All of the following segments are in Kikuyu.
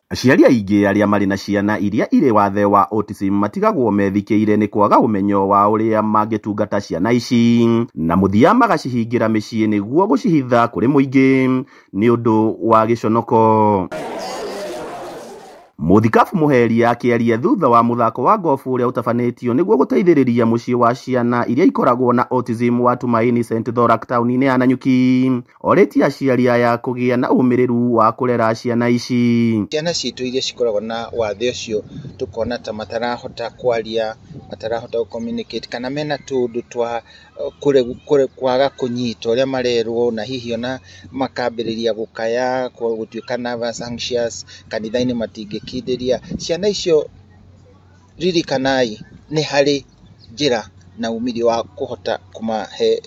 Aciari aingĩ arĩa marĩ na ciana iria irĩ wathe wa autism matigagwo methikĩire nĩ kwaga ũmenyo wa ũrĩa mangĩtungata ciana ici, na mũthia magacihingĩra mĩciĩ nĩguo gũcihitha kũrĩ mũingĩ nĩ ũndũ wa gĩconoko. Mũthikabu Mũheria akĩaria thutha wa mũthako wa gofu ũrĩa ũtabanĩtio nĩguo gũteithĩrĩria mũciĩ wa ciana iria ikoragwo na autism wa Tumaini St Thorak taũni-inĩ ya Nanyuki, orĩtie aciari aya kũgĩa na ũmĩrĩru wa kũrera ciana ici. Ciana citũ iria cikoragwo na wathe ũcio tũkona ta matarahota kwaria, matarahota gũ communicate kana mena tũũndũ twa kwaga kũnyita ũrĩa marerwo, na hihi ona makambĩrĩria gũkaya, gũtuĩka nervous, anxious, kanitha-inĩ matingĩkindĩria. Ciana icio ririkanai nĩ harĩ njĩra na umithio wa kũhota kũmahe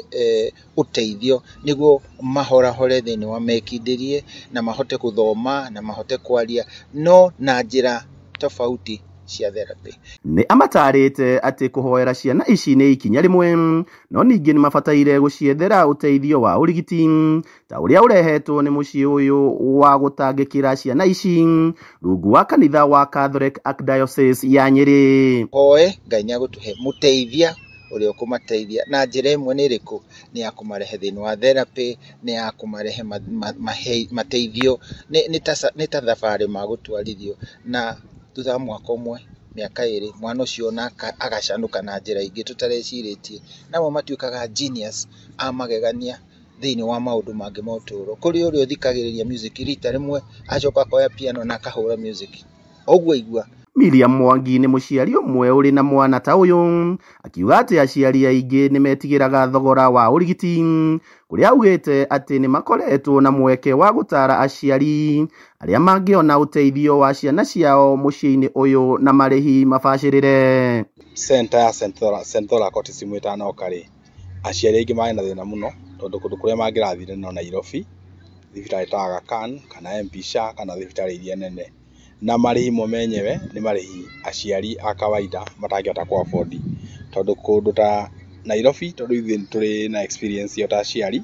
ũteithio nĩguo mahorahore thĩinĩ wa mekindĩrie na mahote gũthoma na mahote kwaria, no na njĩra tofauti cia therapy. Nĩ amatarĩte atĩ kũhoera ciana ici nĩ ikinya rĩmwe, no ningĩ nĩ mabataire gũciethera ũteithio wa ũrigiti ta ũrĩa ũrehetwo nĩ mũciĩ ũyũ wa gũtangĩkĩra ciana ici rungu wa kanitha wa Catholic Archdiocese ya Nyĩrĩ. Hoe Ngai nĩ agũtũhe mũteithia ũrĩa ũkũmateithia na njĩra ĩmwe nĩ ĩrĩkũ? Nĩ ya kũmarehe thĩinĩ wa therapy, nĩ ya kũmarehe mateithio, nĩ ta thabarĩ magũtwarithio, na thutha wa mwaka ũmwe, mĩaka ĩrĩ, mwana ũcio ona agacanũka na njĩra ingĩ tũtarecirĩtie, namo matuĩkaga genius a magegania thĩinĩ wa maũndũ mangĩ ma ũtũũro. Kũrĩ ũrĩa ũthikagĩrĩria music rita rĩmwe, acoka akoya piano na akahũra music ũguo aigua. Miriam Mwangi nĩ mũciari ũmwe ũrĩ na mwana ta ũyũ, akiuga atĩ aciari aingĩ nĩ metigĩraga thogora wa ũrigiti, kũrĩa augĩte atĩ nĩ makoretwo na mweke wa gũtara aciari arĩa mangĩona ũteithio wa ciana ciao mũciĩ-inĩ ũyũ na marĩhi mabacĩrĩre. Center ya St Thorak Autism ĩtanoka rĩ, aciari aingĩ marĩ na thĩna mũno tondũ kũndũ kũrĩa mangĩrathire no Nairobi, thibitarĩ ta Aga Khan kana MP Shah kana thibitarĩ iria nene, na marĩhi mo menyewe nĩ marĩhi aciari a kawaida matangĩhota kũ afford, tondũ kũndũ ta Nairobi, tondũ ithuĩ tũrĩ na experience ĩyo ta aciari,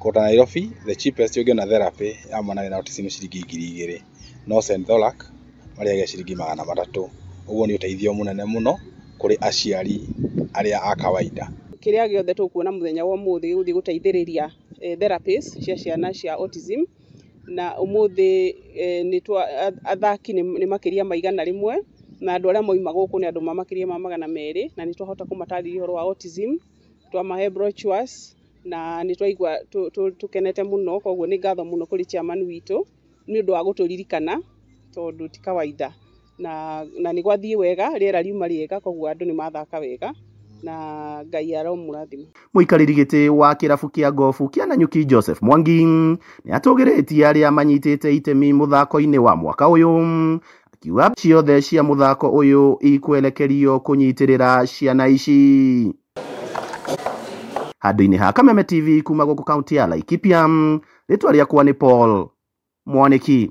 kũndũ ta Nairobi the cheapest ũngĩona therapy ya mwana wĩna autism nĩ ciringi 2000, no St Thorak marĩhagia ciringi 300. Ũguo nĩ ũteithio mũnene mũno kũrĩ aciari arĩa a kawaida. Kĩrĩa gĩothe tũkuona mũthenya wa ũmũthĩ gĩgũthiĩ gũteithĩrĩria therapists cia ciana cia autism, na ũmũthĩ athaki nĩ makĩria ma 100, na andũ arĩa moima gũkũ nĩ andũ ma makĩria ma 200, na nĩ twahota kũmatarĩria ũhoro wa autism, twamahe brochures, na nĩ twaigua tũkenete mũno. Koguo nĩ ngatho mũno kũrĩ chairman witũ nĩ ũndũ wa gũtũririkana, tondũ ti kawaida, na nĩ gwathiĩ wega, rĩera riuma rĩega, koguo andũ nĩ mathaka wega na Ngai aromũrathima. Mũikarĩri gĩtĩ wa kĩrabu kĩa gofu kĩa Nanyuki Joseph Mwangi nĩ atũgĩrĩtie arĩa manyitĩte itemi mũthako-inĩ wa mwaka ũyũ, akiuga ciothe cia mũthako ũyũ ikwelekerio kũnyitĩrĩra ciana ici. Handũ-inĩ ha Kameme TV kuma gũkũ kaunti ya Laikipia, rĩtwa rĩakwa nĩ Paul Mwaniki.